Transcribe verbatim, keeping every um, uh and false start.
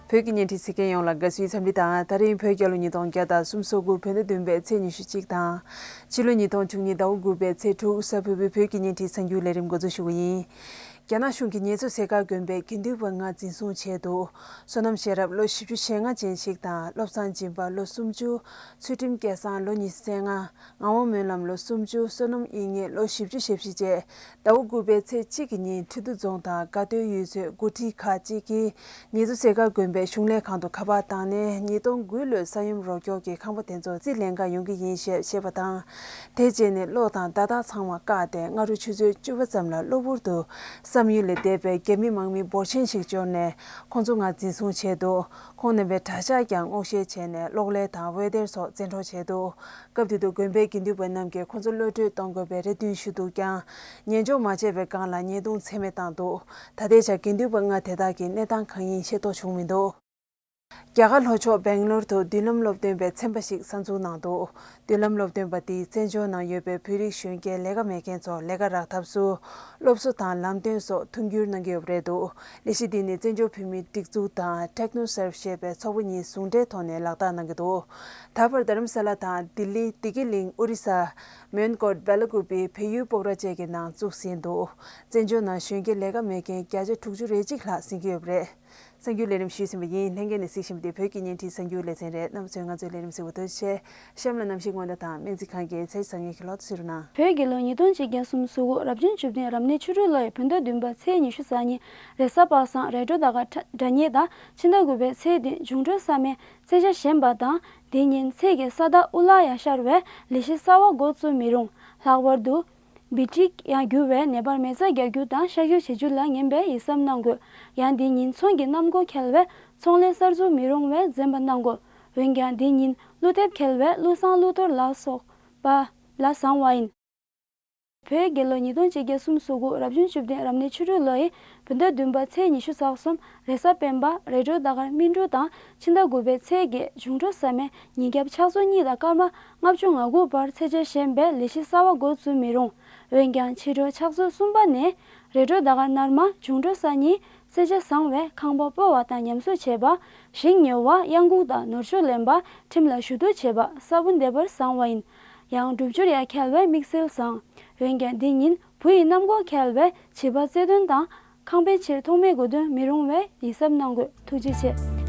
བོད་ཀྱི་བརྙན་འཕྲིན་གཟིགས་མཁན་ཡོངས་ལ་དགའ་བསུའི་འཚམས་འདྲི་དང་། ད་རིང་བོད་རྒྱལ་ལོ་ཉིས་སྟོང་བརྒྱ་དང་སུམ་ཅུ་སོ་དགུ་བོད་ཟླ་བདུན་པའི་ཚེས་ཉི་ཤུ་གཅིག་དང་། ཕྱི་ལོ་ཉིས་སྟོང་བཅུ་གཉིས་ཟླ་བ་དགུ་པའི་ཚེས་དྲུག་གཟའ་ཕུར་བུའི་བོད་ཀྱི་བརྙན་འཕྲིན་གསར་འགྱུར་ལས་རིམ་འགོ་འཛུགས་ཞུ་གི་ཡིན། རྒྱ་ནག་གཞུང་གིས་ཉེ་ཚུ་སེ་ཀ་དགོན་པའི་དགེ་འདུན་པ་ལྔ་འཛིན་བཟུང་བྱས་འདུག་བསོད་ནམས་ཤེས་རབ་ལོ་བཞི་བཅུ་ཞེ་ལྔ་ཅན་ཞིག་དང་། བློ་བཟང་སྦྱིན་པ་ལོ་སུམ་ཅུ། ཚུལ་ཁྲིམས་སྐལ་བཟང་ལོ་ཉི་ཤུ་རྩ་ལྔ། ངག་དབང་སྨོན་ལམ་ལོ་སུམ་ཅུ། བསོད་ནམས་དབྱིག་གཉེན་ལོ་བཞི་བཅུ་ཞེ་བཞི་བཅས་ཟླ་བ་དགུ་པའི་ཚེས་གཅིག་གི་ཉིན་ཁྲི་འདུ་རྫོང་དང་དགའ་སྟོན་ཡུལ་ཚོའི་འགོ་ཁྲིད་ཁག་ཅིག་གིས་ཉེ་ཚུ་སེ་ཀ་དགོན་པའི་གཞུང་ལས་ཁང་དུ་ཁ་པར་བཏང་ནས། ཉིས་སྟོང་དགུ་ལོའི་ས་ཡོམ་རོགས་སྐྱོར་གྱི་ཁང་པ་དེ་ཚོ་རྩིས་ལེན་ག་ཡོང་གི་ཡིན་ཞེས་བཤད་པ་དང་། དེ་རྗེས་ནས་གློག་དང་བརྡ་རྟགས་ཚང་མ་བཀག་སྟེ། སྔ་དྲོ་ཆུ་ཚོད་བཅུ་པ་ཙམ་ལ་གློ་བུར་དུ་བསམ་ཡུལ་ལས་འདས་པའི་རྒྱ་མི་དམག་མི་འབོར་ཆེན་ཞིག་འབྱོར་ནས། ཁོང་ཚོ་ལྔ་འཛིན་བཟུང་བྱས་འདུག་ཁོང་རྣམ་པའི་གྲྭ་ཤག་ཀྱང་སྔོག་བཤེར་བྱས་ནས། གློག་ཀླད་དང་འོད་སྡེར་སོགས་བཙན་འཕྲོག་བྱས་འདུག་སྐབས་དེ་དུས་དགོན་པའི་དགེ་འདུན་པ་རྣམས་ཀྱིས་ཁོང་ཚོ་གློད་བཀྲོལ་གཏོང་དགོས་པའི་རེ་འདུན་ཞུས་འདུག་ཀྱང་། ཉན་འཇོག་མ་བྱས་པའི་སྒང་ལ་ཉེས་རྡུང་ཚད་མེད་བཏང་འདུག་ད་ལྟའི་ཆར་དགེ་འདུན་པ་ལྔ་དེ་དག་གི་གནས་སྟངས་གང་ཡིན་ཤེས་རྟོགས་བྱུང་མི་འདུག་རྒྱ་གར་ལྷོ་ཕྱོགས་སྦེང་ལོར་དུ་མདུན་ལམ་སློབ་སྟོན་པའི་ཚན་པ་ཞིག་གསར་འཛུགས་གནང་འདུག་མདུན་ལམ་སློབ་སྟོན་པ་འདིས་བཙན་བྱོལ་ནང་ཡོད་པའི་བོད་རིགས་གཞོན་སྐྱེས་ལས་ཀ་མེད་མཁན་ཚོར་ལས་ཀ་རག་ཐབས་སུ། སློབ་གསོ་དང་ལམ་སྟོན་སོགས་མཐུན་འགྱུར་གནང་གི་ཡོད་པ་རེད་འདུག་ལས་གཞི་འདི་ནི་བཙན་བྱོལ་བོད་མིའི་སྒྲིག་འཛུགས་དང་Technoserve ཞེས་པའི་ཚོགས་པ་གཉིས་ཟུང་འབྲེལ་ཐོག་ནས་ལག་བསྟར་གནང་གི་འདུག་ད་བར་རྡ་རམ་ས་ལ་དང་ལྡི་ལི། བདེ་སྐྱིད་གླིང་། ཨོ་རི་ས། མོན་གྷོ། སྦེ་ལ་ཀུ་པི། བལ་ཡུལ་སྤོག་ར་བཅས་ཀྱི་ནང་བཙུགས་ཟིན་འདུག་བཙན་བྱོལ་ནང་གཞོན་སྐྱེས་ལས་ཀ་མེད་མཁན་བརྒྱ་ཆ་དྲུག་ཅུ་རེ་གཅིག་ལྷག་ཟིན་གྱི་ཡོད་པ་རེད། གསར་འགྱུར་ལས་རིམ་ཞུས་ཟིན་པ་ཡིན། ལྷན་རྒྱས་ནས་གཟིགས་བཞིན་པ་འདི་བོད་ཀྱི་བརྙན་འཕྲིན་གསར་འགྱུར་ལེ་ཚན་རེད། རྣམ་པ་ཚོས་ང་ཚོའི་ལས་རིམ་གཟིགས་པར་ཐུགས་རྗེ་ཆེ། གཤམ་ལ་གནམ་གཤིས་སྔོན་བརྡ་དང་སྨན་རྩིས་ཁང་གི་ཚེས་གཟའ་ཉིན་གྱི་ལོ་ཐོ་གཟིགས་རོགས་གནང་། བོད་རྒྱལ་ལོ་ཉིས་སྟོང་གཅིག་བརྒྱ་སུམ་ཅུ་སོ་དགུ་རབ་བྱུང་བཅུ་བདུན་རབ་གནས་ཆུ་སྦྲུལ་ལོ་ཡི་བོད་ཟླ་བདུན་པ་ཚེས་ཉི་ཤུ་རྩ་གཉིས་རེས་གཟའ་པ་སངས་རེས་འགྲོགས་ཟླ་སྐར་དྲ་ཉེ་དང་། ཕྱི་ཟླ་དགུ་པའི་ཚེས་བདུན་འབྱུང་འཕྲོད་གཟའ་སྨེ་ཚེས་ཆ་བཞེངས་པ་དང་། དེ་ཉིན་ཚེས་ཀྱི་ས་བདག་ཨུ་ལ་ཡ་ཤར་བས་ལས་གཞི་གསར་བ་འགོ་བཙུགས་མི་རུང་། ལྷག་པར་དུ། བི་ཊིག་ཡང་འགྱུར་བའི་ནད་པར་མེ་བཙའ་རྒྱག་རྒྱུ་དང་གཤག་བཅོས་བྱེད་རྒྱུ་ལ་ངན་པའི་ཡིད་སེམས་གནང་དགོས། ཡང་འདི་ཉིན་ཚོང་གི་གནམ་སྒོ་འཁེལ་བས་ཚོང་ལས་གསར་འཛུགས་མི་རུང་བའི་འཛེམ་པ་གནང་དགོས། འོན་ཀྱང་འདི་ཉིན་ཀླུ་འདེབས་འཁེལ་བས་ཀླུ་བཟང་ཀླུ་གཏོར་ལ་སོགས་པ་ལ་བཟང་བ་ཡིན། བོད་རྒྱལ་ལོ་ཉིས་སྟོང་གཅིག་བརྒྱ་སུམ་ཅུ་སོ་དགུ་རབ་བྱུང་བཅུ་བདུན་རབ་གནས་ཆུ་སྦྲུལ་ལོ་ཡི་བོད་ཟླ་བདུན་པ་ཚེས་ཉི་ཤུ་རྩ་གསུམ་རེས་གཟའ་སྤེན་པ་རེས་འགྲོགས་ཟླ་སྐར་སྨིན་དྲུག་དང་། ཕྱི་ཟླ་དགུ་པའི་ཚེས་བརྒྱད་འབྱུང་འཕྲོད་གཟའ་སྨེ་ཉིན་རྒྱབ་ཕྱག་ཚོད་གཉིས་དང་སྐར་མ་ལྔ་བཅུ་ང་དགུ་བར་ཚེས་ཆ་བཞེངས་པས་ལས་གཞི་གསར་བ་འགོ་བཙུགས་མི་རུང་། འོན་ཀྱང་ཕྱི་དྲོ་ཕྱག་ཚོད་གསུམ་པ་ནས་རེས་འགྲོགས་ཟླ་སྐར་སྣར་མ་འབྱུང་འཕྲོད་གཟའ་གཉིས་ཚེས་ཆ་བཟང་བས་ཁང་པ་སྤོ་བ་དང་ཉམས་གསོ་བྱེད་པ། ཞིང་ཉོ་བ། གཡང་འགུགས་དང་ནོར་ཕྱུགས་ལེན་པ། ཁྲིམས་ལ་ཞུ་གཏུག་བྱེད་པ། ས་བོན་འདེབས་པར་བཟང་བ་ཡིན། ཡང་སྒྲུབ་སྦྱོར་ཡང་འཁེལ་བས་དམིགས་བསལ་བཟང་། འོན་ཀྱང་འདི་ཉིན་བུ་ཡི་གནམ་སྒོ་འཁེལ་བས་བྱིས་པ་བརྩེ་དོན་དང་། ཁང་པའི་ཕྱིར་ཐོགས་མེད་དགོས་དོན་མི་རུང་བས་ཡིད་གཟབ་གནང་དགོས། ཐུགས་རྗེ་ཆེ།